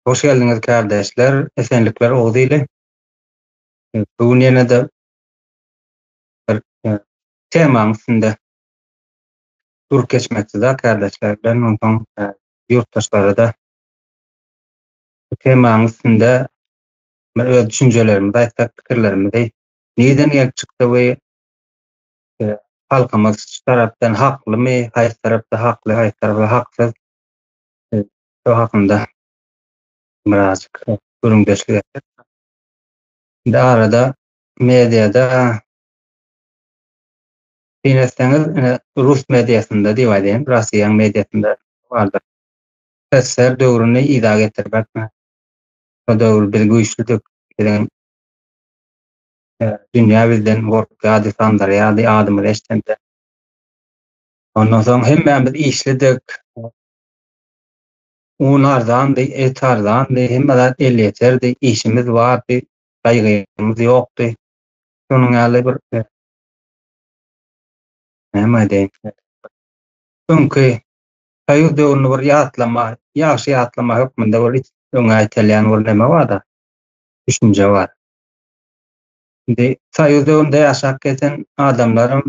Hoş geldiňiz kärdeşler, esenlikler Oguz ili. Bu gün ýene-de bir temaň üstünde durup geçmekçi-de kärdeşler bilen, onsoň ýurtdaşlara-da bu temaň üstünde bir öz düşünjelerimizi aýtsak, pikirlerimizi nireden gelip çykdy we halkymyz şu tarapdan haklymy, haýsy tarapda hakly, haýsy tarapda haksyz, şo hakynda birazjyk gürrüňdeşlik etsek. Indi arada mediada syn etseňiz, ine rus mediasynda diýip aýdaýyn, Russiýanyň mediasynda bardyr. SSR döwrüni yza getirmek. Şo döwür biz güýçlüdik, biziň dünýä bizden gorkýardy, sandyrýardy adymyzy eşidende. Ondan soň hemmämiz işlidik. Un arzandy, et arzandy, hemme zat elýeterdi, işimiz bardy, gaýgymyz ýokdy. Şonuň ýaly bir näme aýdaýyn, öňki soýuz döwrüni bir ýatlama, ýagşy ýatlama hökmünde bir öňe aýtylýan bir neme bar-da, düşünje bar. Indi soýuz döwründe ýaşap geçen adamlaram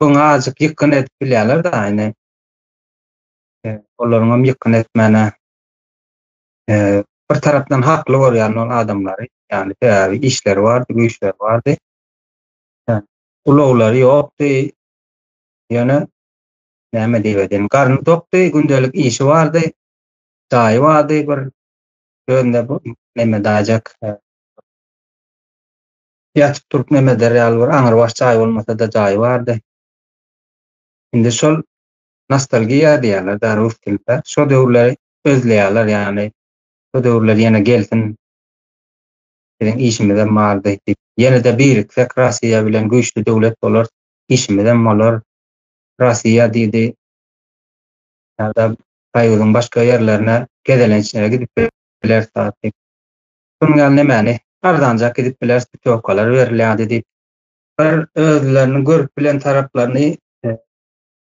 buňa azajyk ýykgyn edip bilýärler-de, indi olaryňam ýykgyn etmäne bir tarapdan hakly görýän ol adamlary, ýagny sebäbi işleri bardy, güýçleri bardy. Ulaglary ýokdy. Ýöne näme diýip edeýin, garny tokdy, gündelik işi bardy, jaýy bardy, bir özünde bu neme daýjak ýatyp turup neme eder ýaly bir aňrybaş jaý bolmasa-da jaýy bardy. Indi şol nostalgiýa diýýärler-de rus dilinde. Şo döwürleri özleýärler, ýagny şo döwürler ýene gelsin, biziň işimizem bardy diýip. Ýene-de biriksek Russiýa bilen güýçli döwlet bolarys, işimizem bolar. Russiýa diýdi, ýa-da Soýuzyň başga ýerlerine gezelençlere gidip bileris zat diýip. Şunuň ýaly nemäni arzanjak gidip bileris, putýowkalar berilýärdi diýip. Bir özleriniň görüp bilen taraplaryny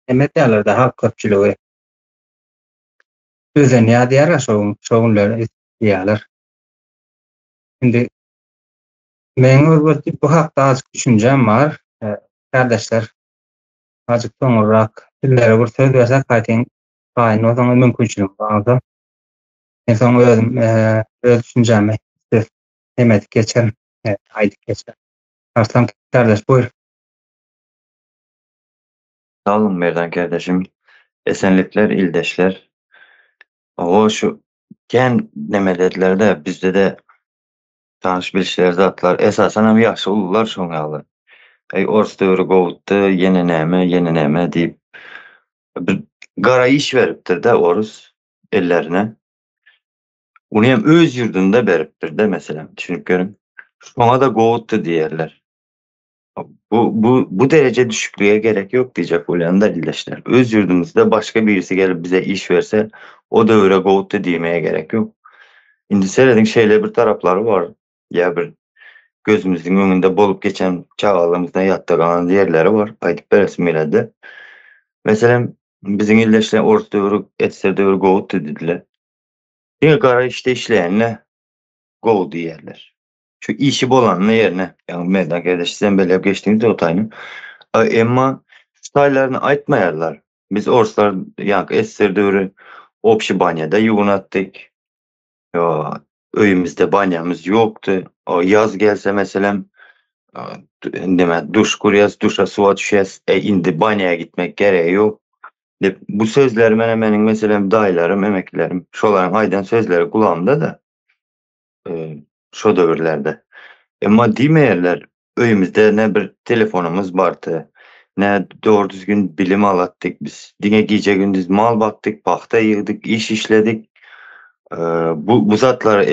neme edýärler-de halk köpçüligi. Özenýär diýýärler şo gün, şo günleri diýýärler. Indi meň bir bu hakda azajyk düşünjäm bar. Kärdeşler, azajyk soňurrak sizlere bir söz bersek, haýsyň taýyn bolsaňyz mümkinçilik bolsa. Men soň özüm öz düşünjämi size neme edip geçerin, aýdyp geçerin. Arslan kardeş buýur. Sag boluň Merdan kardeşim. Esenlikler ildeşler. Owo şu kän neme dediler-de bizde-de tanyş bilişler zatlar esasanam ýaşy ulular şoň ýaly. Eý ors döwri gowutdy ýene näme ýene näme diýip bir gara iş beripdir-de orus ellerine. Ony hem öz ýurdunda beripdir-de meselem düşünip görüň. Şoňa-da gowutdy diýerler. Bu bu bu dereje düşüklige gerek ýok diýjek bolýan-da ildeşler. Öz ýurdumyzda başga birisi gelip bize iş berse o döwre gowutdy diýmeye gerek ýok. Indi serediň şeýle bir taraplary bar. Ýa bir gözümiziň öňünde bolup geçen çagalygymyzdan ýatda galan ýerleri bar. Aýdyp beresim gelende. Meselem biziň ildeşler orus döwri, SSR döwri gowutdy diýdiler. Diňe gara işde işleýänine gowy diýýärler. Şu işi bolanyny ýerine, ýagny Merdan kardeş sizem belläp geçdiňiz o taýyny. Emma şu taýlaryny aýtmaýarlar. Biz orslar ýaňky SSR döwri obşi banýada ýuwunatdyk. Öýümizde banýamyz ýokdy. Ýaz gelse meselem neme duş gurýas, duşa suwa düşýäs. E indi banýa gitmek geregi ýok. Diýip bu sözleri mene meniň meselem daýylarym, emeklilerim şolaryň aýdan sözleri gulagymda-da. Şo döwürlerde. Emma diýmeýärler, öýümizde ne bir telefonymyz bardy, ne dogry düzgün bilim alatdyk biz. Diňe gije-gündiz mal bakdyk, pagta ýygdyk, iş işledik. Bu bu zatlar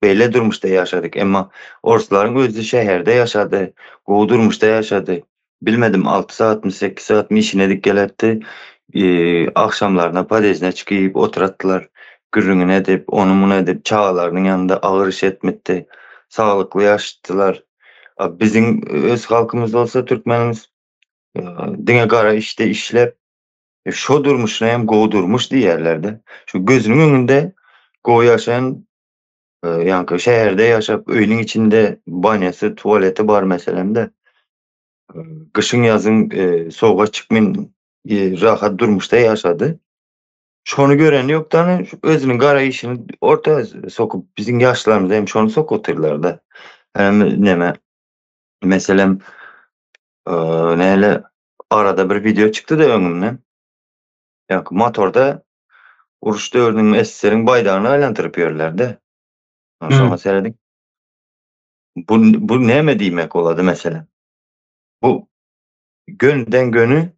beýle durmuşda ýaşadyk. Emma orslaryň özi şäherde ýaşady, gowy durmuşda ýaşady. Bilmedim alty sagatmy, sekiz sagatmy işine dik gelerdi. Agşamlaryna podýezdine çykyp oturatdylar. Gürrüňini edip, ony-muny edip, çagalarynyň ýanynda agyr iş etmedi. Saglykly ýaşdylar. Biziň öz halkymyz bolsa türkmenimiz diňe gara işde işläp, şo durmuşyna hem gowy durmuş diýýärler-de. Şu gözüniň öňünde. Gowy ýaşaýan ýaňky şäherde ýaşap öýüniň içinde banýasy, tualeti bar meselem-de. Gyşyň ýazyň sowuga çykmyn rahat durmuşda ýaşady. Şony gören ýok dany özüniň gara işini orta sokup biziň ýaşlarymyz hem şony sokup otyrlar-da. Hem neme meselem näle arada bir wideo çykdy-da öňümden. Ýa motorda uruş döwrüniň SSR-iň baýdagyny aýlandyryp ýörler-de. Şoňa serediň. Bu bu näme diýmek bolady meselem? Bu gönüden göni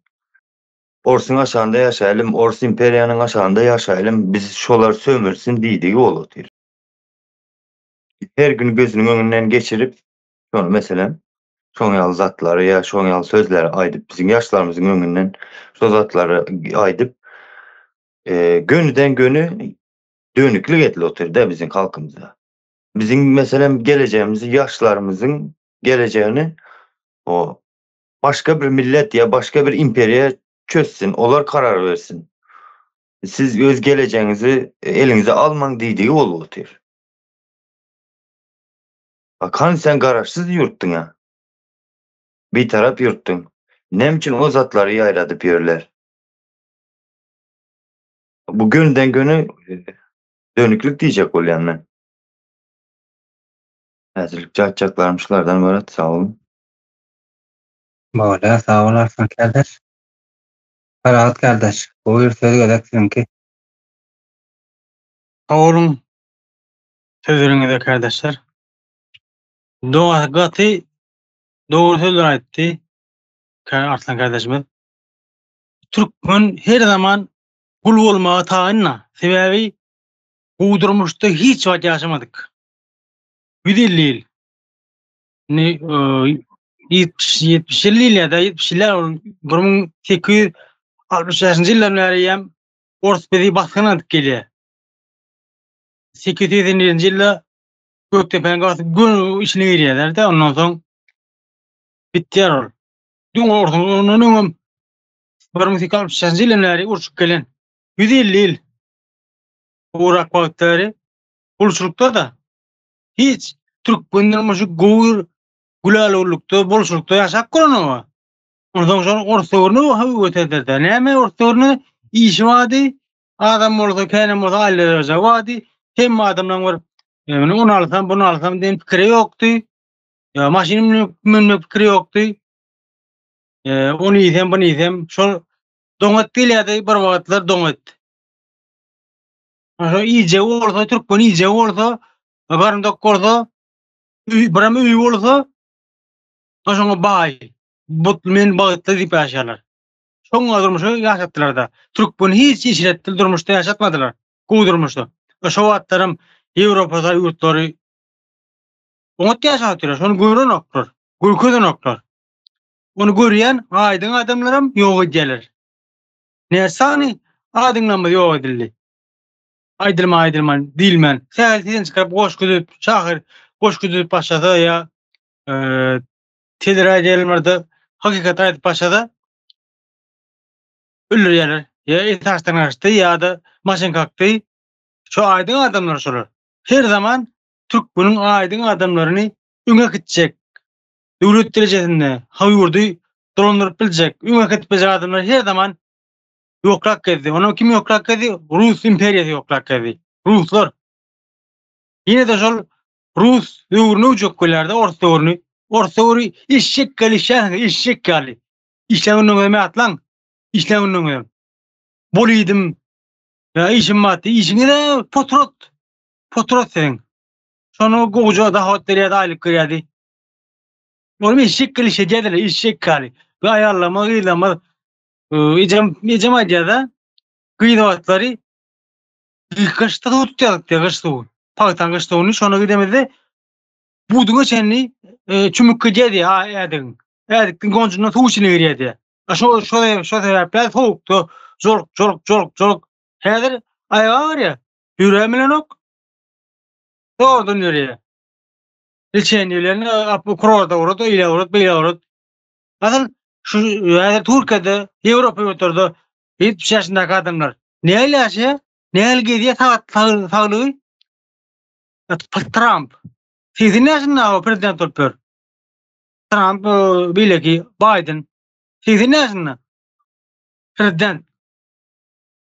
Orsuň aşagynda ýaşaýlym, Ors imperiýanyň aşagynda ýaşaýlym, biz şolar sömürsin diýdigi bolup otyr. Her gün gözüniň öňünden geçirip, şony meselem, şoň ýaly zatlary ýa şoň ýaly sözleri aýdyp, biziň ýaşlarymyzyň öňünden şo zatlary aýdyp, gönüden-göni dönüklik edilip otyr-da biziň halkymyza. Biziň meselem gelejegimizi, ýaşlarymyzyň gelejegini o başga bir millet ýa başga bir imperiýa çözsün, olar karar bersin. Siz öz gelejegiňizi eliňize almaň diýdigi bolup otyr. Hany sen garaşsyz ýurtdyň-a. Bitarap ýurtdyň. Näme üçin o zatlary ýaýradyp ýörler? Bu gönüden-göni dönüklik diýjek bolýan men. Häzirlikçe aýtjaklarym şulardan ybarat. Sag boluň. Bolýar, sag bol Arslan kardeş. Parahat kardeş, buyur söz gezek siziňki. Sag boluň sözleriňize kardeşler. Doga gaty dogry sözler aýtdy Arslan kardeşimiz. Türkmen her zaman gul bolmaga taýynda. Sebäbi gowy durmuşda hiç wagt ýaşamadyk. 150 ýyl. Indi 70 70 ýyl diýilýär-de, 70 ýyllar ol 1865-nji ýyldan bäri hem ors bizi basgyn alyp gelýär. 881-nji ýylda Gökdepäniň galasy göni içine girýärler-de, ondan soň bitýär ol. Diňe orsuň ondan öňem 1865-nji ýyldan bäri urşup gelen 150 ýyl gowrak wagt bäri gulçulykda-da hiç türkmen durmuşy gowy gülälgüllükde, bolçulykda ýaşap görenok. Onsoň şol ors döwrüni öwüt ederdi. Näme ors döwründe işi bardy, adam bolsa, känem bolsa aýlyk bardy. Hemme adamlaryň bir e, ony alsam, bunu alsam diýen pikiri ýokdy. Ya maşyn münmek pikiri ýokdy. E, onu iýsem, bunu iýsem, şol doňat diýilýärdi bir wagtlar doňat. Şo iýjegi bolsa, türkmen iýjegi bolsa, garny dok bolsa, öý, biram öýi bolsa, şoňa baý, but men bagtly diýip ýaşarlar. Şoňa durmuşy ýaşatdylar da. Türkmen hiç işletdi durmuşda ýaşatmadylar. Gowy durmuşda. Şo wagtlaram Ýewropada ýurtlary oňat ýaşap Şony görenoklar, görkezenoklar. Ony görýän aýdyň adamlaram ýok edýärler. Näçe sany aýdyňlarymyz ýok edildi. Aýdylma aýdylman diýilmän. Sähel sesini çykaryp goşgy düzüp, şahyr goşgy düzüp başlasa ýa e, teleradiolarda hakykaty aýdyp başlasa öldürýärler. Ýa esasdan gaçdy ýa-da maşyn kakdy. Şu aýdyň adamlar şolar. Her zaman türkmeniň aýdyň adamlaryny öňe gitjek, döwlet derejesinde ýurdy dolandyryp biljek, öňe gidip biljek adamlar her zaman ýokrak gezdi. Onuň kim ýokrak gezdi? Rus imperiýasy ýokrak gezdi. Ruslar. Ýene-de şol Rus döwrüni öwjek bolýardy, ors döwrüni. Ors döwri eşek ýaly işläň, eşek ýaly. Işlän günüňizi ýatlaň. Işlän günüňizi. Bol iýdim. Ýa işim bardy. Işiňiz potrat. Potrat siziň. Şonu gowja dahot berýärdi, aýlyk berýärdi. Olam eşek ýaly işledýärdiler, eşek ýaly. Bu aýallarymyz, gyzlarymyz ejem, ejem aýdýar-da, gyz wagtlary gyşda suw tutýardyk diýýär, gyş suwy. Pagtaň gyş suwuny şona gidemizde buduňa çenli e, çümük gidýär diýýär, ädigiň. Ädikdiň gonjundan suw içine girýär diýýär. Şo şo şo sebäpli sowukda joluk joluk joluk joluk. Häzir aýaga agyrýar. Ýüreğim bilenok. Zordan ýörýär. Liçeniýe bilen kurorda urat, eýle urat, beýle urat. Asyl şu häzir Türkiýede, Ýewropa ýurtlarda 70 ýaşyndaky adamlar nähili ýaşaýar? Nähili gezýär sagat saglygy? Tramp 80 ýaşynda o prezident bolup ýör. Tramp beýleki Biden 80 ýaşynda prezident.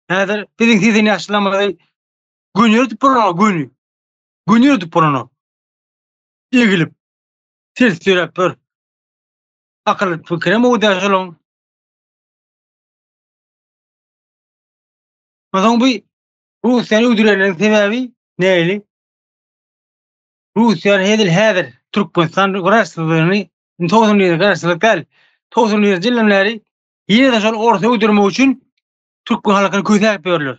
Häzir biziň 80 ýaşlamyzy göni ýöredip bolanok, göni. Göni ýöredip bolanok. Egilip ters ýöräp ýör. Akyl pikirem o däl şolaň. Onsoň bu Russiýany öldürenleriň sebäbi näli? Russiýany edil häzir Türkmenistan garaşsyzlygyny 91 garaşsyzlyk däl, 91-nji ýyldan bäri ýene-de şol orsy öldürmek üçin türkmen halkyny kösäp ýörler.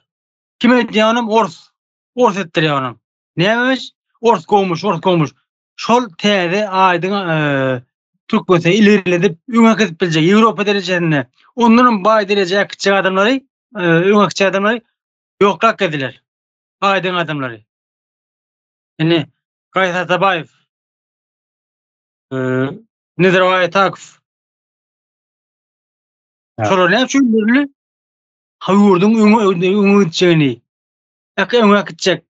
Kim edýär onam ors. Ors etdirýär onam. Nämemiş? Ors gowmuş, ors gowmuş. Şol täze aýdyň Türkmenistany ilerledip öňe äkidip biljek Ýewropa derejesinde ondan hem baý derejä äkitjek adamlary, öňe äkitjek adamlary ýoklap geldiler. Aýdyň adamlary. Indi Gaýyp Atabaýew, Nazarbaý Atakow. Şolar näme üçin öldürildi? Ha ýurduň öňe öňe gitjegini, öňe äkitjek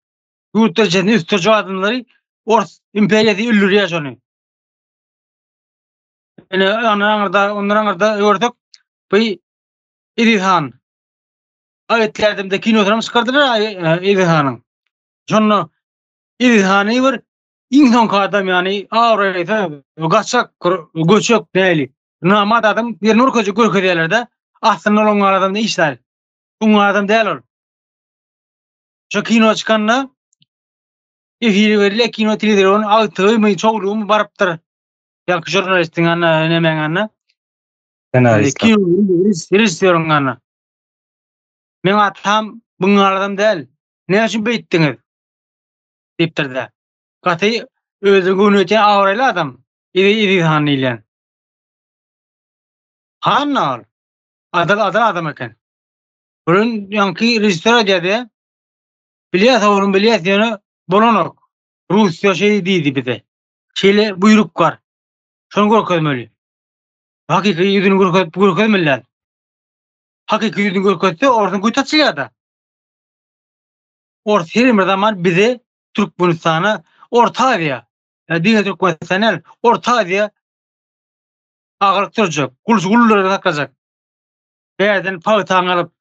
ýurt derejesinde ösdürjek adamlary Ors imperiýasy öldürýär şony. Ine ondan aňyrda, ondan aňyrda görsek bu Eziz han. Aýetlärdimde kinosyny çykardylar Eziz hanyň. Şonda Eziz hany bir iň soňky adam ýany abraýsa gaçak, göçek näli. Namart adam ýerini görkezjek görkezýärler-de. Aslynda ol oňa adam iş däl. Oňa adam däl ol. Şo kino çykanda efire berilýär kino telewizor agtygymy, çowlugymy barypdyr. Ýaňky žurnalistiň ýanyna, nemäň ýanyna. Ssenarist. Kino režissýoryň ýanyna. Meň atam buňňar adam däl. Näme üçin beýtdiňiz? diýipdir-de. Gaty özi göwnüýetýän abraýly adam. Eziz han diýilýän. Han ol. Adyl adyl adam eken. Bulan ýaňky režissýor aýdýardy. Bilýäs oglum bilýäs ýöne bolanok. Russiýa şeý diýdi bize. Şeýle buýruk bar. Şony görkezmeli. Hakyky ýüzüni görkezip görkezmeliler. Hakyky ýüzüni görkezse orsuň göti açylýar-da. Ors her bir zaman bize Türkmenistana Orta Aziýa, diňe Türkmenistan däl, Orta Aziýa agalyk durjak, gul gullary saklajak. Bärden pagtaňy alyp,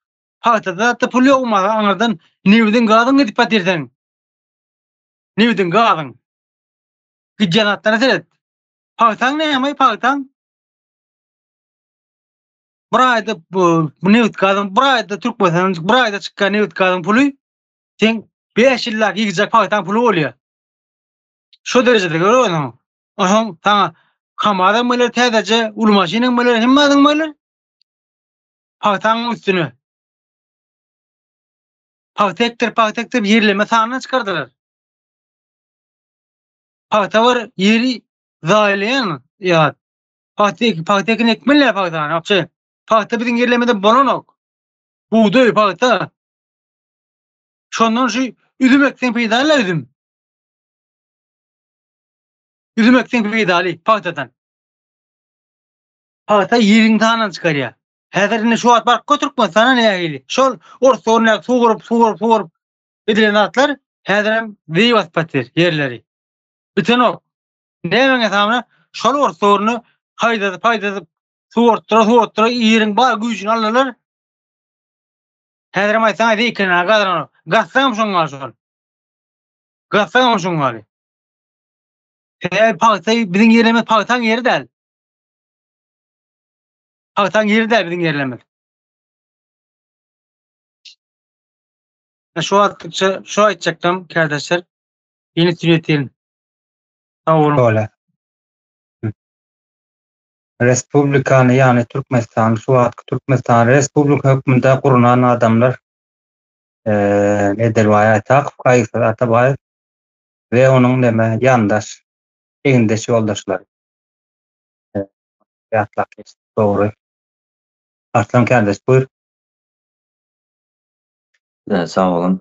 pagtada zatda pul ýok maňa aňyrdan nebitiň gazyň gidip batyrsaň. Nebitiň gazyň. Gidýän zatlara seret. Pagtaň näme, pagtaň? Bir aýda bu, bu nebit gazyň bir aýda Türkmenistandan bir aýda çykýan nebit gazyň puly seň 5 ýyllap ýygjak pagtaň puly bolýar. Şo derejede görüp Onsoň saňa Kamazam geler täzeje, uly maşynam geler, hemme zadyň geler. Pagtaň üstüne. Pagta ekdirip, pagta ekdirip ýerleme sanyny çykardylar. Pagta bir ýeri zaýalaýan ýa pagta pagta ekin ekmeliler pagtany. Wapşe pagta biziň ýerlemede bolanok. Bugdaý, pagta. Şondan şu üzüm ekseň peýdaly üzüm. Üzüm ekseň peýdaly pagtadan. Pagta ýeriň sanyny çykarýar. Häzir indi şu wagt baryp gör Türkmenistana nähili. Şol ors döwründäki suwaryp, suwaryp, suwaryp edilen zatlar häzirem zeý basyp batyr ýerleri. Bitenok. Nämäň hesabyna şol ors döwründe haýdadyp, haýdadyp suwartdyra, suwartdyra ýeriň bar güýjüni aldylar. Häzirem aýtsaň zeý kenara gazylanok. Gazsaňam şoň ýaly şol. Gazsaňam şoň ýaly. Sebäbi pagta biziň ýerimiz pagtaň ýeri däl. Pagtaň ýeri däl biziň ýerlerimiz. Şu wagtça şu aýtjakdym kärdeşler. Ýene sünnet ýetirin. Sag boluň. Bolýar. Respublikany, ýagny Türkmenistany, şu wagtky Türkmenistany respublika hökmünde gurnan adamlar Nedirbaý Aýtakow, Gaýgysyz Atabaýew we onuň neme ýandaş, egindeş ýoldaşlary. Ýatlap geçdik, dogry. Arslan kärdeş, buýur. Sag boluň.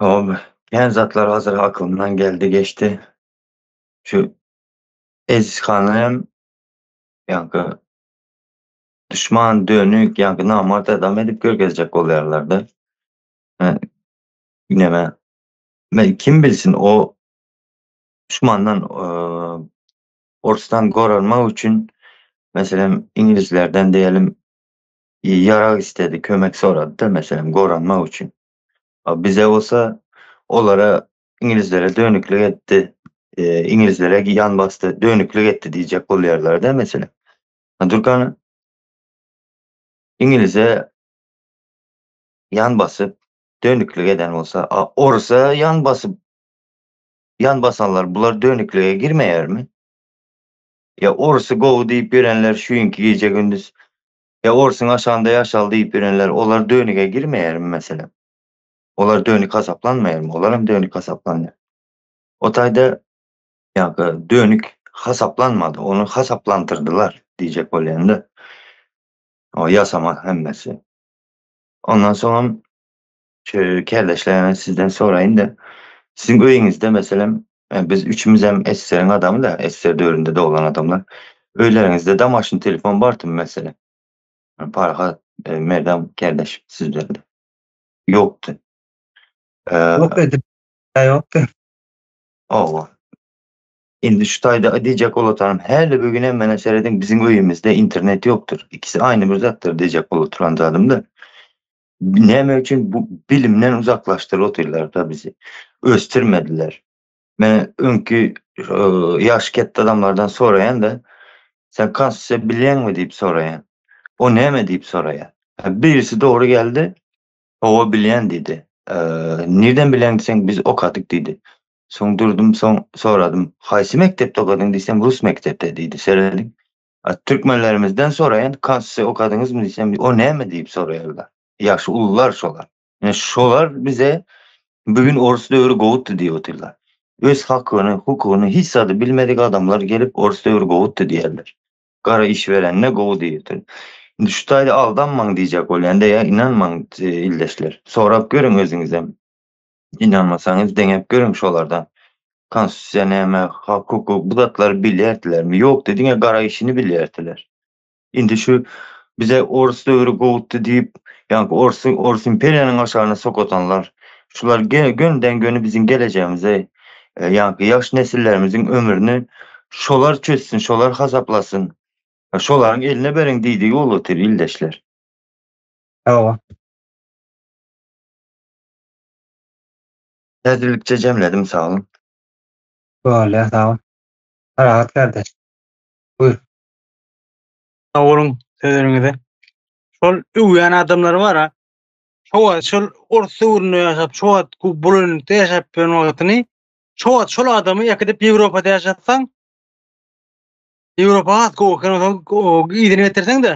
Hop, kän zatlar hazir aklymdan geldi geçdi. Şu Eziz hany hem ýaňky duşman, dönük, ýaňky namart adam edip görkezjek bolýarlar-da. Neme? Men kim bilsin o duşmandan orsdan goranmak üçin meselem iňlislerden diýelim ýarag istedi, kömek sorady-da meselem goranmak üçin. Bize bolsa olara iňlislere dönüklik etdi, iňlislere ýan basdy, dönüklik etdi diýjek bolýarlar-da meselem. Durkana iňlise ýan basyp dönüklik eden bolsa, a orsa ýan basyp ýan basanlar bular dönüklige girmeýärmi? Ýa orsy gowy diýip ýörenler şu günki gije gündüz ýa orsuň aşagynda ýaşaly diýip ýörenler olar dönüge girmeýärmi meselem? Olar dönük hasaplanmaýarmy? Olaram dönük hasaplanýar. O taýda ýa dönük hasaplanmady, ony hasaplantyrdylar diýjek bolýan-da. O ýasama hemmesi. Ondan soňam şu kärdeşler sizden soraýyn-da, siziň öýüňizde meselem, biz üçümizem SSR-iň adamy-da, SSR döwründe doglan adamlar. Öýleriňizde damaşny telefon bardymy meselem? Parahat, Merdan kärdeş sizlerde. Ýokdy. Ýok edil ýokdy. Hawa. Indi şu taýda diýjek bolup häli bu günem mene serediň biziň öýümizde internet ýokdur. Ikisi aýny bir zatdyr diýjek bolup oturan zadym-da. Näme üçin bu bilimden uzaklaşdyryp otyrlar-da bizi. Ösdürmediler. Men öňki ýaşy ketde adamlardan soraýan-da, sen konstitusiýa bilýäňmi diýip soraýan. O näme diýip soraýar. Birisi dogry geldi. Hawa bilýän diýdi. Nirden bilýäň diýseň biz okadyk diýdi. Soň durdum soň soradym. Haýsy mekdepde okadyň diýsem rus mekdepde diýdi. Serediň. Türkmenlerimizden soraýan konstitusiýa okadyňyzmy diýsem o näme diýip soraýarlar. Ýaşy ulular şolar. Ine şolar bize bu gün orus döwri gowutdy diýip otyrlar. Öz hakyny, hukugyny hiç zady bilmedik adamlar gelip orus döwri gowutdy diýerler. Gara iş berenine gowy diýipdir. Indi şu taýda aldanmaň diýjek bolýan-da ýa ynanmaň ildeşler. Sorap görüň özüňizem. Ynanmasaňyz deňäp görüň şolardan. Konstitusiýa näme, hak hukuk bu zatlary bilýärdilermi? Ýokdy, diňe gara işini bilýärdiler. Indi şu bize orus döwri gowutdy diýip, ýaňky orsy orus imperiýanyň aşagyna sokatanlar, şular gönden göni biziň gelejegimize, ýaňky ýaş nesillerimiziň ömrüni şolar çözsün, şolar hasaplasyn, şolaryň eline beriň diýdigi bolup otyr ildeşler. Hawa. Häzirlikçe jemledim, sag boluň. Bolýar, sag bol. Parahat kardeş. Buýur. Sag boluň sözleriňize. Şol öwýän adamlar bar-a. Şo wagt şol ors döwründe ýaşap, şo wagt bulanlykda ýaşap ýören wagtyny, şo wagt şol adamy äkidip Ýewropada ýaşatsaň, Ýewropa has gowy eken, onsoň yzyna getirseň-de,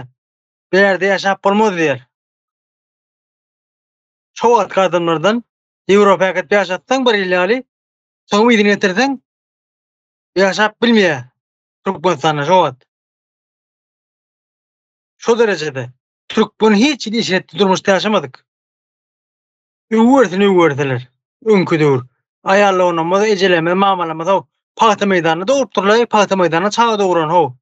bärde ýaşap bolmaz diýer. Şo wagtky adamlardan Ýewropa äkidip ýaşatsaň bir ýyl ýaly, soň yzyna getirseň, ýaşap bilmeýär Türkmenistanda şo wagt. Şo derejede. Türkmen hiç hili eşretli durmuşda ýaşamadyk. Öwürsin öwürseler. Öňki döwür. Aýallarymyz, ejelerimiz, mamalarymyz how pagta meýdanynda dogrupdyrlar, pagta meýdanynda çaga dogran how.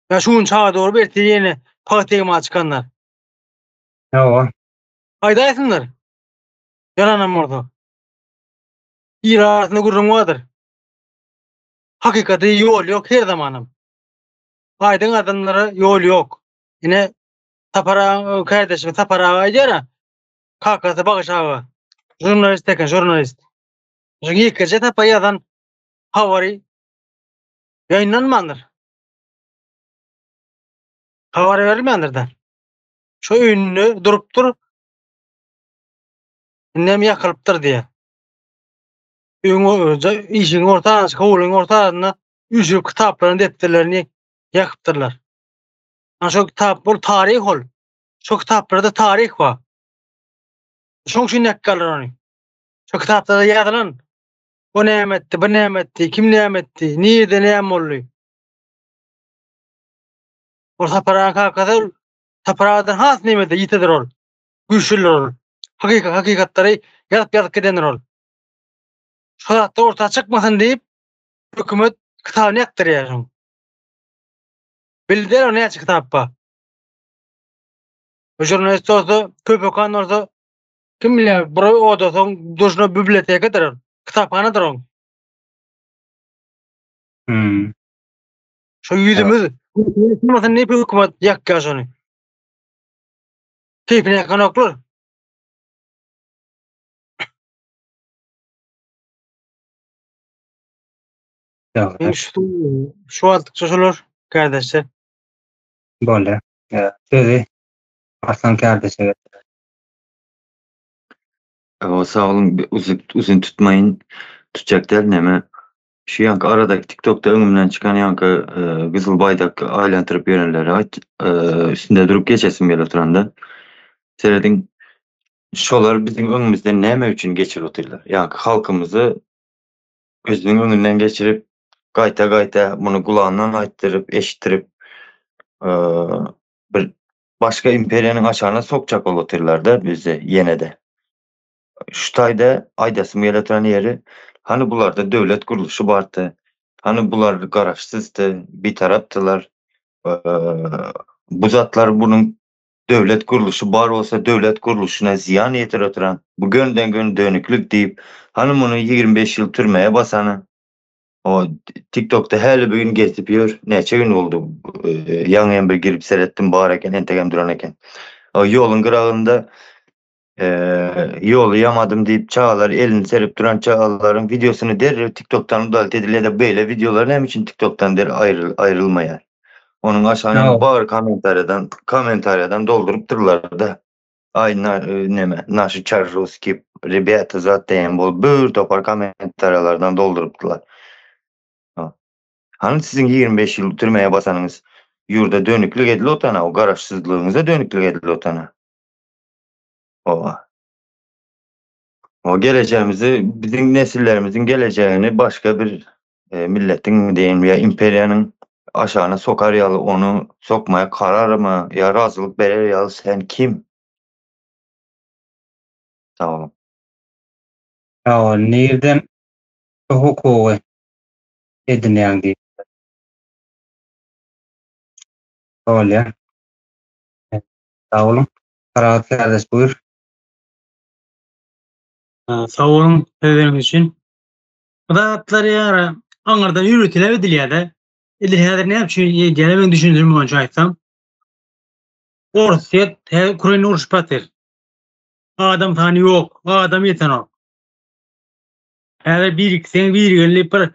Ýa şu gün çaga dogrup ertir ýene pagta egmäge çykanlar. Hawa. Aýdaýsynlar. Ýalanam bolsa. Il arasynda gürrüň bardyr. Hakykata ýol ýok her zamanam. Aýdyň adamlara ýol ýok. Ine Sapar aga kärdeşim Sapar aga aýdýar-a. Kakasy Bagyş aga. Žurnalist eken, žurnalist. Şu ýekeje sapar ýazan habary ýaýynlanmandyr. Habar berilmändir-de. Şu öýünde durupdyr. Indem ýakylypdyr diýýär. Öýüň işigiň orta howlyň orta arasynda üýşürip kitaplaryny, depderlerini ýakypdyrlar. Ana şo kitap bol taryh ol. Şo kitaplarda taryh bar. Şoň üçin ýakýarlar ony. Şo kitaplarda ýazylan o näme etdi, bu näme etdi, kim näme etdi, nirede näme boldy. Ol Sapar aga kakasy Sapar agadan has nemede ýitedir ol. Güýçlüdir ol. Hakykat hakykatlary ýazyp ýazyp gidendir ol. Şo zatlar orta çykmasyn diýip hökümet kitabyny ýakdyrýar şoň. Bildiler o näçe kitap bar. Bu žurnalist bolsa, köp okan bolsa. Kim bilýär, bir odasyň duşuna bibliotekadyr, kitaphanadyr oň. Hmm. Şu ýüzümiz bolmasyn diýip hökümet ýakýar şony. Keýpine ýakanoklar. Dogry. Şu şu wagtlykça şolar kardeşler. Bolýar. Sözi Arslan kardeşe getir. O sag boluň uzyn uzyn tutmaýyn. Tutjak däl neme. Şu ýanky aradaky TikTokda öňümden çykan ýanky gyzyl baýdak aýlantyryp ýörenleri aýt üstünde durup geçesim gelip oturanda. Serediň şolar biziň öňümizden näme üçin geçip otyrlar? Ýanky halkymyzy gözüniň öňünden geçirip gaýta-gaýta muny gulagyndan aýtdyryp, eşitdirip bir başga imperiýanyň aşagyna sokjak bolup otyrlar-da bizi ýene-de. Şu taýda aýdasym gelip oturan ýeri, hany bularda döwlet gurluşy bardy, hany bular garaşsyzdy, bitarapdylar. Bu zatlar bunuň döwlet gurluşy bar bolsa döwlet gurluşyna zyýan ýetirip oturan, bu gönden-göni dönüklik diýip, hany muny 25 ýyl türmeye basany, o TikTokda häli bu gün gezip ýör, näçe gün boldy, ýaňy hem bir girip seretdim bar eken, entegem duran eken. O ýoluň gyragynda ýoly ýamadym diýip çagalar elini serip duran çagalaryň wideosyny derrew TikTokdan udalit edilýär-de beýle wideolar näme üçin TikTokdan der aýrylmaýar? Onuň aşagyny bar kommentariýadan kommentariýadan doldurypdyrlar-da. Aý na neme naşy çar russkiý rebýata zat diýen bolup bir topar kommentariýalardan doldurypdylar. Hany siziň 25 ýyl türmeye basanyňyz ýurda dönüklik edilip otana o garaşsyzlygyňyza dönüklik edilip otana. Oba. O geleceğimizi, bizim nesillerimizin geleceğini başga bir e, milletin diýen ýa imperiýanyň aşagyna sokar ýaly onu sokmaya karar mı ýa razylyk berer ýaly sen kim? Sag boluň. Sag bol. Nirden bu hukugy edinýäň diýip. Bolýar. Sag boluň. Parahat kardeş buýur. Sag boluň sözleriňiz üçin. Bu zatlar ýara aňyrdan ýöretilip edilýär-de. Edil häzir näme üçin edýär men düşündirme boýunça aýtsam. Orsýet häzir Ukraina urşup ýatyr. Adam sany ýok, adam ýetenok. Häzir birikseň birigeli diýip bir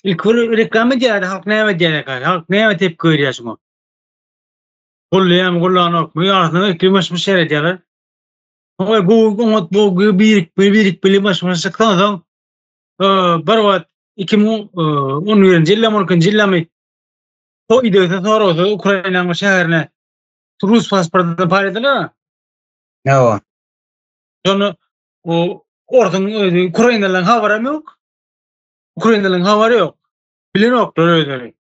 ilki bir reklama edýär, halk näme edýär, halk näme tepki berýär şuňa. Gollaýarmy, gollanokmy, ýarsyna ilki myş-myş seredýärler. Oňa gowy, oňat bu birikmeli, birikmeli myş-myş çyksan soň, bir wagt 2011-nji ýylda, 12-nji ýyldamy o idegsiz soragsyz Ukrainanyň şäherine rus pasportyny paýladylar. Hawa. Şonda o orsuň özi ukrainalaryň habaram ýok. Ukrainalaryň habary ýok. Bilenoklar özleri.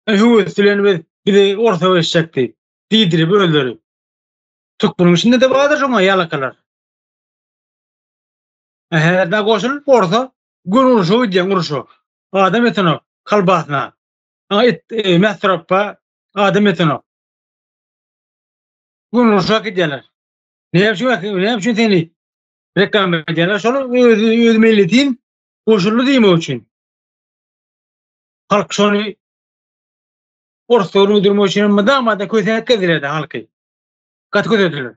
Höwes bilen biz bizi orsa geçjek diýip, diýdirip özleri. Türkmeniň içinde-de bardyr şoňa ýalakalar. Häzir goşulyp orsa gün urşa gidýän urşa. Adam etenok kolbasna. Et e, mäsrappa adam etenok. Gün urşa gidýärler. Näme üçin näme üçin seni reklama edýärler? Şol öz öz milletin goşuldy diýmek üçin. Halk şony Orslara uydurmak üçin mydama da kösäk gezdilerdi halky. Gaty kösediler.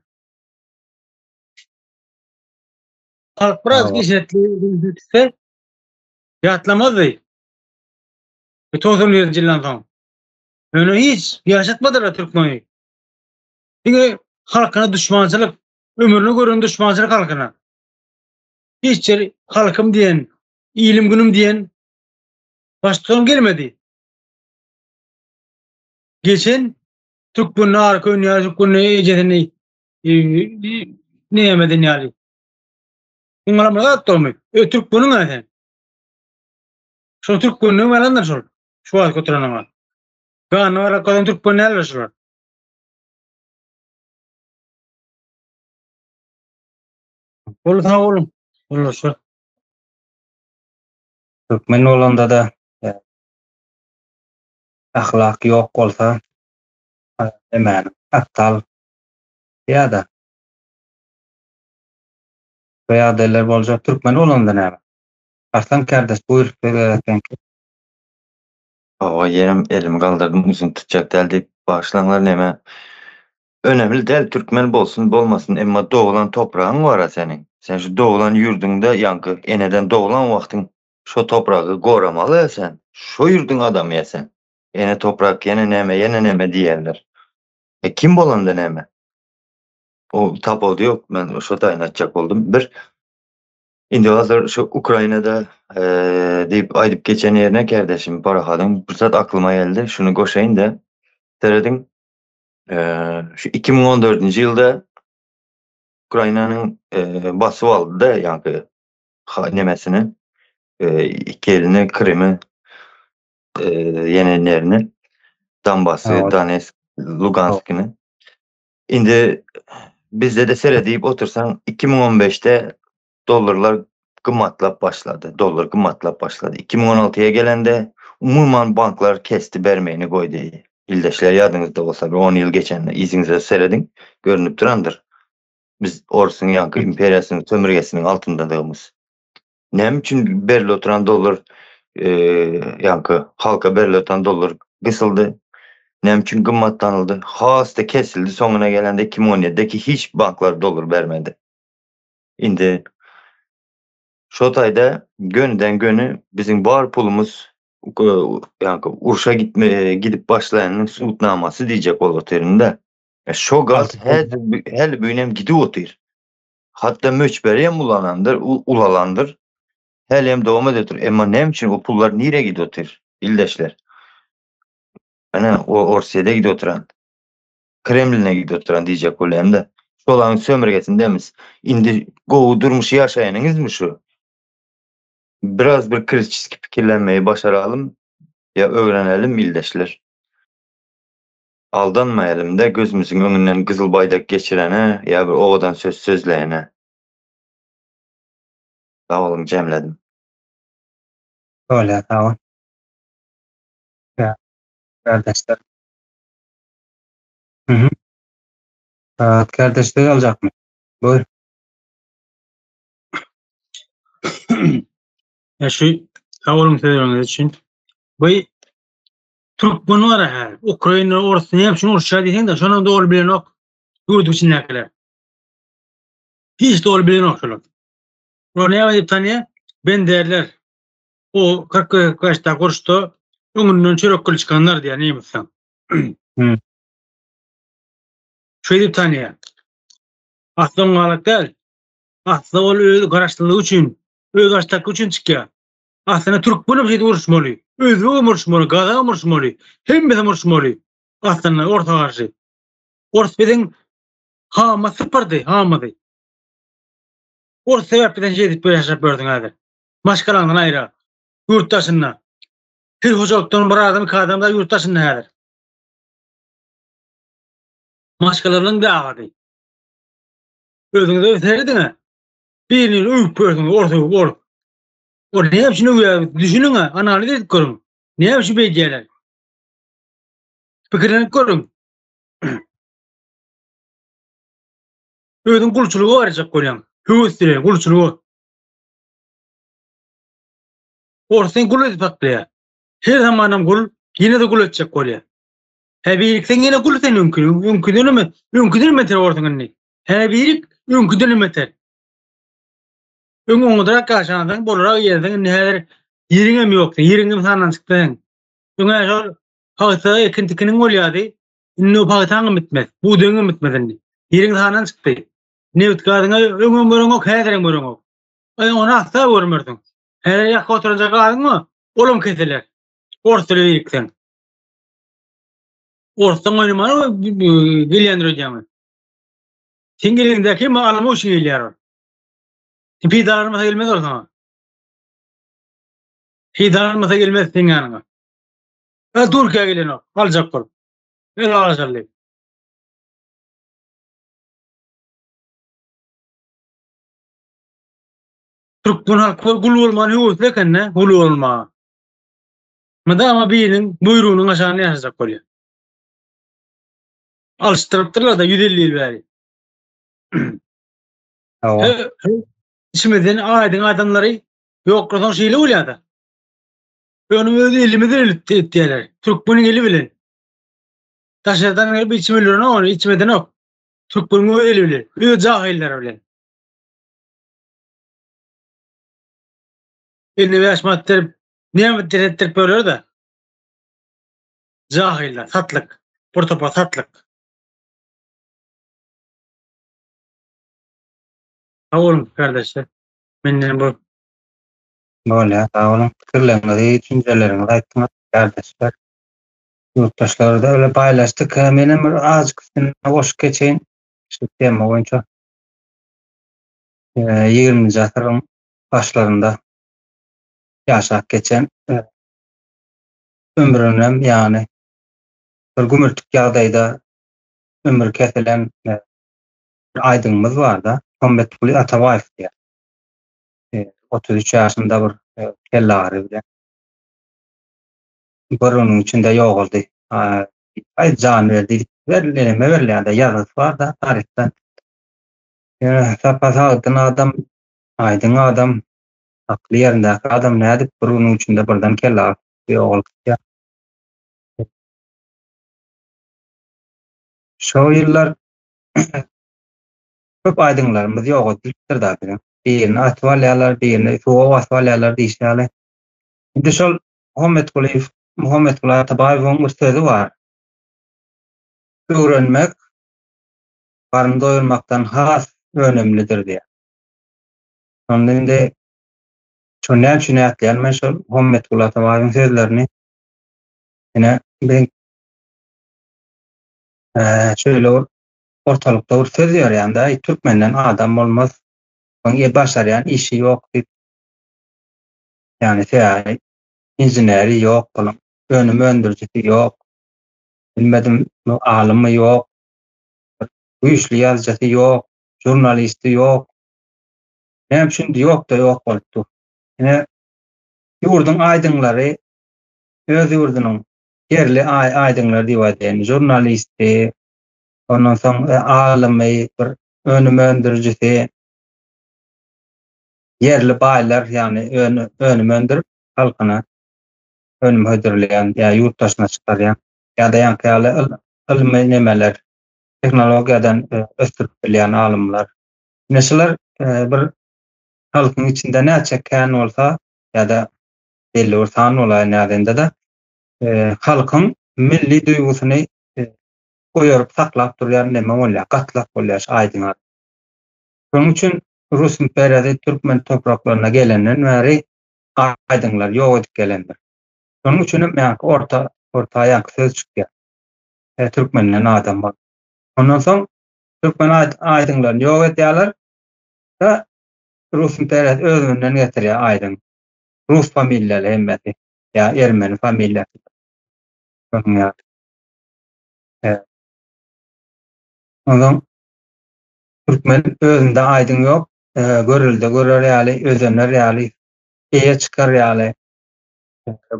Halk biraz eşretli gitse ýatlamazdy. Bu 91-nji ýyldan soň. Ýöne hiç ýaşatmadylar türkmeni. Diňe halkyna düşmançylyk, ömrüne gören düşmançylyk halkyna. Hiç ýeri halkym diýen, ilim günüm diýen baştutan gelmedi. Geçen türkmenini arka önýär, türkmenini ejesini näme eden ýaly. Muňa bir zat dolmy? Ö türkmeniň sen. Şol türkmeniniň balandyr şol. Şu wagt oturanyňa. Gany barak galan türkmen däldir şular. Bol sag boluň. Boluşa. Türkmen bolanda-da ahlak ýok bolsa emäni aptal ýa-da. Şu ýagdaýlar boljak türkmen bolanda näme? Arslan kardeş buýr söz gezek seňki. Hawa ýenem elimi galdyrdym uzyn tutjak däl diýip bagyşlaňlar neme önemli däl türkmen bolsun bolmasyn emma doglan topragyň bara seniň sen şu doglan ýurduňda ýaňky eneden doglan wagtyň şo topragy goramaly sen şo ýurduň adamy sen ene toprak ýene neme ýene neme diýerler e kim bolanda neme o tapawudy ýok men şo taýyny aýtjak boldum bir Indi hazir şu Ukrainada diýip aýdyp geçen ýerine kärdeşim Parahadyň bir zat aklyma geldi. Şuny goşaýyn-da. Serediň, şu 2014-nji ýylda Ukrainanyň basyp aldy-da ýaňky nemesini, iki elini Krymy, ýene nerini, Donbasy, Donetsk, Luganskini. Indi bizde-de seredip otursaň 2015-de dollarlar gymmatlap başlady. Dollar gymmatlap başlady. 2016-ya gelende umuman banklar kesti bermegini goýdy. Ildeşler ýadyňyzda bolsa bir 10 ýyl geçende yzyňyza serediň, görünip durandyr. Biz orsuň ýaňky imperiýasynyň sömürgesiniň altyndadygymyz. Näme üçin berilip oturan dollar ýaňky halka berilip oturan dollar gysyldy? Näme üçin gymmatlanyldy? Has-da kesildi soňuna gelende 2017-deki hiç banklar dollar bermedi. Indi şo taýda gönüden göni biziň bar pulumyz ýaňky urşa gitme gidip başlaýanyň subutnamasy diýjek bolup otyryn-da. Şo gaz häzir häli bu gün hem gidip otyr. Hatda möçberi hem ulanandyr, ulalandyr. Häli hem dowam edip otyr. Emma näme üçin o pullar nirä gidip otyr, ildeşler? Ene, o Orsýede gidip oturan. Kremline gidip oturan diýjek bolýan-da. Şolaryň sömürgesindemiz. Indi gowy durmuş ýaşaýanyňyzmy şu? Biraz bir kritiski pikirlenmeyi başaralym ýa öwrenelim ildeşler. Aldanmaýalym-da gözümiziň öňünden gyzyl baýdak geçirene ýa bir owadan söz sözleýene. Sag boluň jemledim. Bolýar sag bol. Kardeşler. Mhm. Kardeş söz aljakmy? Buyur. Ya şu sag boluň sözleriňiz üçin. Bu Türkmen bar hä. Ukraina, Orus näme üçin uruşýar diýseň-de, şonam doly bilenok ýurduň içindäkiler. Hiç doly bilenok şolar. Olar näme diýip tanýar? Benderler. O 45-de uruşda öňünden çörek gyly çykanlar diýýär nemisler. Hmm. Şeýdip tanýar. Asly oňalyk däl. Asly ol öz garaşsyzlygy üçin, öz başdaky üçin çykýar. Aslynda türkmenem şeýdip uruşmaly. Özbegem uruşmaly, gazagam uruşmaly. Hemmesem uruşmaly. Aslynda orsa garşy. Ors biziň hamyz sypyrdy, hamyzy. Ors sebäpli sen şeýdip ýaşap ýörsüň häzir. Maşgalaňdan aýra. Ýurt daşynda. Her hojalykdan bir adam, iki adam da ýurt daşynda häzir. Maşgalalaryň da agady. Özüňize serediň-ä. Birini öwüp ýörsüňiz, ors öwüp, ors. Ol näme üçin öwýär? Düşüniň-ä, analiz edip görüň. Näme üçin beýdýärler? Pikirlenip görüň. Özüň gulçulyga barjak bolýaň. Höwes bilen gulçulyga. Ors seni gul edip saklaýar. Her zamanam gul, ýene-de gul etjek bolýar. Hä birikseň ýene gul sen öňki, öňküden hem, öňküden hem beter borsuň indi. Hä birik, öňküden hem beter. Öň oňadrak ýaşansyň, bolrak ýersiň, indi häzir ýeriňem ýok, ýeriň hem sandan çykdy seň. Öň-ä şol pagta ekin-tikiniň bolýardy, indi o pagtaňam bitmez, bugdaýyňam bitmez indi. Ýeriň sandan çykdy. Nebit-gazyňa öňem göreňok, häzirem göreňok. Aý, ony asla görmersiň. Häzir ýakyp oturanja gazyň bar, olam kesiler. Ors dili birikseň. Orsdan oýnamana gelýändir öýdýäňmi? Seň eliňdäki almak üçin gelýär ol. Sen peýdalanmasa gelmez ol saňa. Peýdalanmasa gelmez seň ýanyňa. Ä Türkiýä gelenok, aljak bolup. El alaşaly. Türkmen halky gul bolman höwesli eken-de, gul bolmaga. Mydama biriniň buýrugynyň aşagynda ýaşajak bolýar. Alşdyrypdyrlar-da 150 ýyl bäri. Hawa. Içimizden aýdyň adamlary ýoklasaň şeýle bolýar-da. Ýöne öz elimiz bilen etýärler. Türkmeniň eli bilen. Daşardan gelip içim öldürenok ony, içim edenok. Türkmeniň öz eli bilen, öz jahylary bilen. 55 manat berip, näme etdirip böler-de. Jahyllar, satlyk. Bir topar satlyk. Sag boluň kardeşler. Menden bu. Bolýar, sag boluň. Pikirleriňizi, düşünjeleriňizi aýtdyňyz, kardeşler. Ýurtdaşlar-da öyle paýlaşdyk. Menem bir azajyk üstüne goşup geçeýin şu tema boýunça. 20-nji asyryň başlarynda ýaşap geçen ömrünem ýagny bir gümürtik ýagdaýda ömri kesilen bir aýdyňymyz barda, Muhammetguly Atabaýew diýýär. 33 ýaşynda bir kellagry bilen bir günüň içinde ýogaldy. Aý jan berdi diýip berilýär, berilýär-de ýazgysy bar-da taryhda. Ýöne sapa sagdyn adam, aýdyň adam, akly ýerindäki adam nädip bir günüň içinde birden kelle agyryp ýogalyp gitýär? Şo ýyllar köp aýdyňlarymyz ýok edilipdir-da biziň. Birini atyp alýarlar, birini suwa basyp alýarlar diýşi ýaly. Indi şol Muhammetgulyýew, Muhammetguly Atabaýewiň bir sözi bar. Öwrenmek garyn doýurmakdan has önemlidir diýýär. Şonda indi şo näme üçin ýatlaýan men şol Muhammetguly Atabaýewiň sözlerini. Ine biziň şeýle bir ortalykda bir söz ýörýän-de, türkmenden adam bolmaz, onuň başarýan işi ýok diýip. Ýagny sebäbi inženeri ýok buluň, önüm öndürijisi ýok, bilmedim alymy ýok, güýçli ýazyjysy ýok, žurnalisti ýok. Näme üçin ýok-da ýok bolup dur. Ine, ýurduň aýdyňlary öz ýurdunyň ýerli aýdyňlary diýip aýdaýyn, žurnalisti, ondan soň e, alymy, bir önüm öndürijisi, ýerli baýlar, ýagny önüm öndürip halkyna önüm hödürleýän ýa ýurt daşyna çykarýan ýa-da ýaňky ýaly ylmy nemeler, tehnologiýadan e, ösdürip bilýän alymlar. Ine şular e, bir halkyň içinde näçe kän bolsa ýa-da belli bir san bolaýyn ýa-da e, halkyň milli duýgusyny oýaryp saklap durýan neme bolýar, gatlak bolýar şu aýdyň adam. Şonuň üçin Rus imperiýasy türkmen topraklaryna gelenden bäri aýdyňlary ýok edip gelendir. Şonuň üçin hem ýaňky orta orta ýaňky söz çykýar. E, türkmenden adam bol. Ondan soň türkmen aýdyňlaryny ýok edýärler we Rus imperiýasy özünden getirýär aýdyň. Rus familiýaly hemmesi ýa ermeni familiýasy. Şonuň ýaly. E, ondan Türkmen özünde aýdyň ýok, görelde görer ýaly, özener ýaly, eýe çykar ýaly,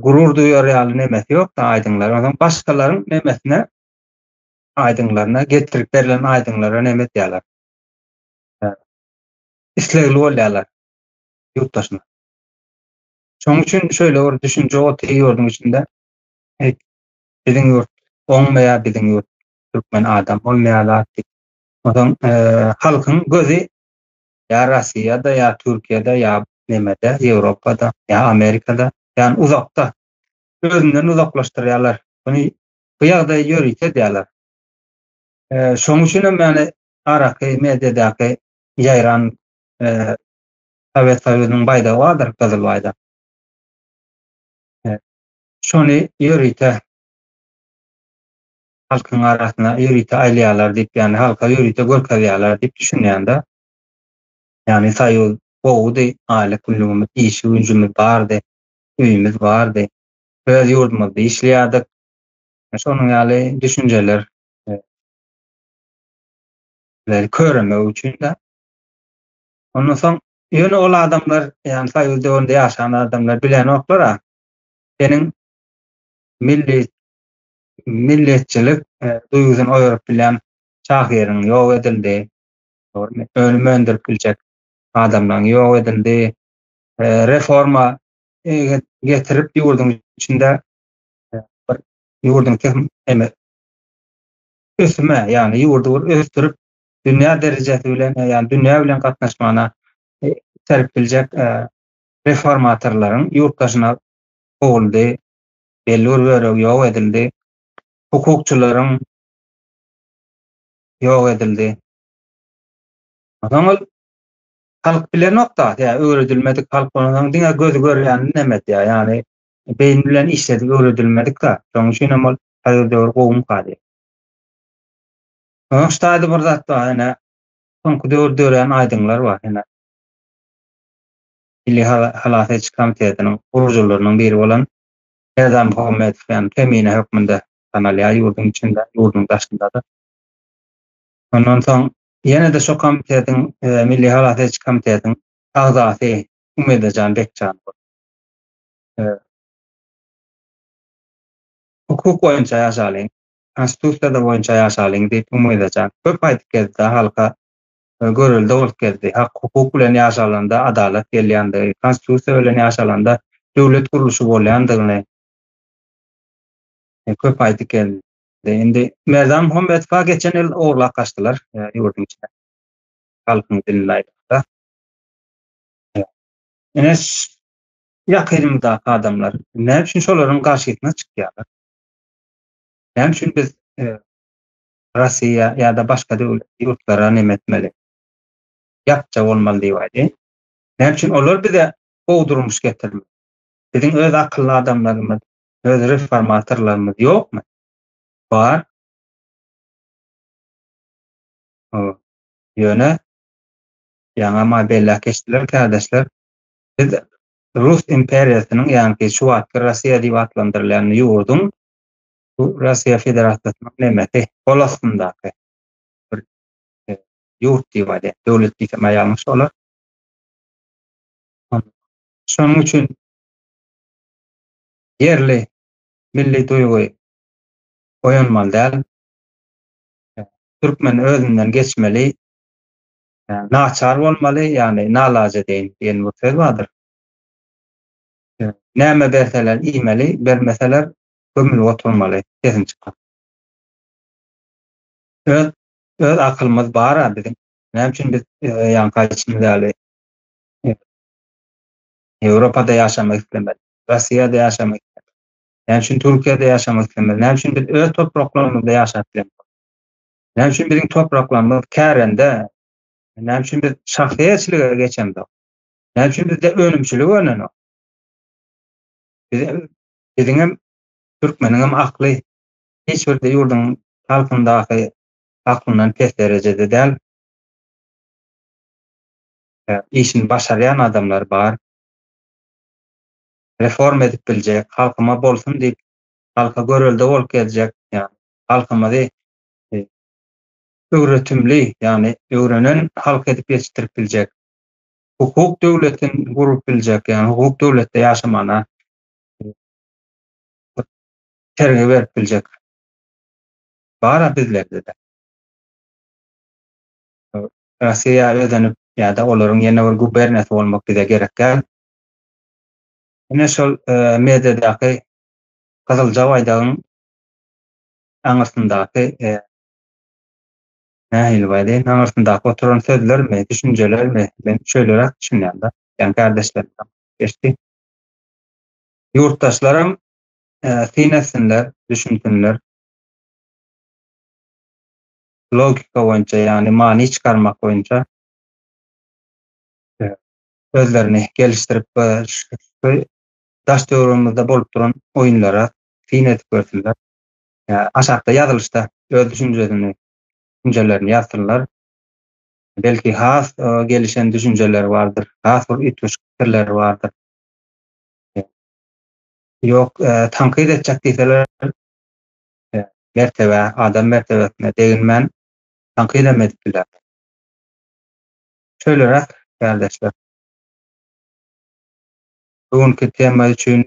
gurur duýar ýaly nemesi ýok-da aýdyňlar. Onsoň başgalaryň nemesine aýdyňlaryna getirip berlen aýdyňlara neme edýärler. Islegli bolýarlar ýurt daşyna. Şonuň üçin şeýle bir düşünje otyr ýurduň içinde. Eý, biziň ýurt oňmaýar, biziň ýurt türkmen adam bolmaýar zat diýip. Onsoň halkyň gözi ýa Rossiýada, ýa Türkiýede, ýa nemede, Ýewropada, ýa Amerikada, ýagny uzakda. Özünden uzaklaşdyrýarlar. Muny bu ýagdaýy ýörite edýärler. Şonuň üçin hem ýagny araky mediadaky ýaýran Sowet Soýuzynyň baýdagy bardyr, gyzyl baýdak. Şony ýörite halkyň arasyna ýörite aýlaýarlar diýip, ýagny halka ýörite görkezýärler diýip düşünýän-de. Ýagny Soýuz gowudy, aýlyk günlügimiz, işi güýjümiz bardy, öýümiz bardy. Öz ýurdumyzda işleýärdik. Şonuň ýaly düşünjeler köremek üçin-de. Ondan soň ýöne ol adamlar, ýagny Soýuz döwründe ýaşan adamlar bilenoklar-a. Seniň milli milletçilik duýgusyny oýaryp bilýän şahyryň ýok edildi. Dogrumy? Önüm öndürip biljek. Adamlaryň ýok edildi. Reforma getirip ýurduň içinde bir ýurduň ösüme, ýagny ýurdy bir ösdürip dünýä derejesi bilen, ýagny dünýä bilen gatnaşmagyna iterip biljek reformatorlaryň ýurt daşyna kowuldy, belli bir bölegi ýok edildi. Hukukçylaryň ýok edildi. Onsoň ol halk bilenok-da, ýa öwredilmedik halk bolansoň diňe gözi görýänini neme edýär, ýagny beýni bilen işledip öwredilmedik-de. Şonuň üçin hem ol häzir döwür gowumyka diýýär. Onuň ştaýda bir zat bar, ine, soňky döwür dörän aýdyňlar bar, ine. Milli halas ediş komitetiniň gurujylarynyň biri bolan Serdar Muhammedow, ýagny Kemine hökmünde tanalýar ýurduň içinde, ýurduň daşynda-da. Ondan soň ýene-de şo komitetiň, Milli halas ediş komitetiň agzasy Umedejan Bekjanow. Hukuk boýunça ýaşalyň, Konstitusiýada boýunça ýaşalyň diýip Umedejan köp aýdyp gezdi halka görelde bolup gezdi. Hak-hukuk bilen ýaşalanda adalat gelýändigi, Konstitusiýa bilen ýaşalanda döwlet gurluşy bolýandygyny köp aýdyp geldi. Indi Merdan Muhammedowa geçen ýyl ogurlap gaçdylar ýurduň içine. Halkyň dilinde aýdanda. Ine ýakynymyzdaky adamlar näme üçin şolaryň garşysyna çykýarlar? Näme üçin biz Russiýa ýa-da başga döwlet ýurtlara neme etmeli? Ýapja bolmaly diýip aýdaýyn. Näme üçin olar bize gowy durmuş getirmeli? Biziň öz akylly adamlarymyz, öz reformatorlarymyz ýokmy? Bar. Ýöne ýaňy maý belläp geçdiler kärdeşler. Biz Rus imperiýasynyň, ýagny şu wagtky Russiýa diýip atlandyrylýan ýurduň bu Russiýa Federasiýasynyň nemesi, gol astyndaky bir e, ýurt diýip aýdýar. Döwlet diýsem ýalňyş bolar. Şonuň üçin ýerli milli duýgy oýanmaly däl. Türkmen özünden geçmeli, naçar bolmaly, ýagny nalaja deýin diýen bir söz bardyr. Näme berseler iýmeli, bermeseler gömülip oturmaly, sesini çykar. Öz öz akylymyz bar-a biziň. Näme üçin biz e, ýaňky aýdyşymyz ýaly e, Ýewropada ýaşamak islemeli, Russiýada ýaşamak islemeli. Näme üçin Türkiýede ýaşamak islemeli? Näme üçin biz öz topraklarymyzda ýaşap bilemok? Näme üçin biziň topraklarymyz kärende? Näme üçin biz şahsyýetçilige geçemzok? Näme üçin bizde önümçilik önenok? Biz biziňem türkmeniňem akly hiç bir ýurduň halkyndaky aklyndan pes derejede däl. Işini başarýan adamlar bar. Reforma edip biljek, halkyma bolsun diýip, halka görelde bolup gezjek, ýagny halkymyzy e, öwretimli, ýagny öwrenen halk edip ýetişdirip biljek, hukuk döwletini gurup biljek, ýagny hukuk döwletde ýaşamana terbiýe berip biljek bar bizlerde-de. Russiýa özenip ýa-da olaryň ýene bir guberniýasy bolmak bize gerek däl. Ine şol e, mediadaky Gyzylja baýdagyň aňyrsyndaky e, nähili baýdaýyn, aňyrsyndaky oturan sözlermi, düşünjelermi, men şöýleräk düşünýän-de, ýa kardeşlerim geçdi. Ýurtdaşlarym e, syn etsinler, düşünsinler. Logika boýunça, ýagny many çykarmak boýunça e, özlerini gelişdirip, e, şu daş töweregimizde bolup duran oýunlara syn edip görsünler. Aşakda ýazylyşda öz düşünjesini, düşünjelerini ýazsynlar. Belki has gelişen düşünjeleri bardyr, has bir üýtgeşik pikirleri bardyr. Ýok, tankyt etjek diýseler, mertebe, adam mertebesine deginmän tankyt hem edip bilerler. Şeýleräk, kärdeşler. Bu günki tema üçin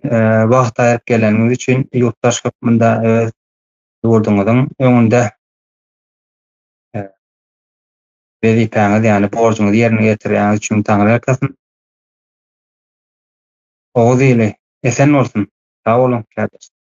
wagt aýryp geleniňiz üçin ýurtdaş hökmünde öz ýurduňyzyň öňünde. Wezipäňiz ýagny borjuňyzy ýerine ýetirýäňiz üçin taňryýalkasyn. Oguz ili esen bolsun! Sag boluň kärdeşler.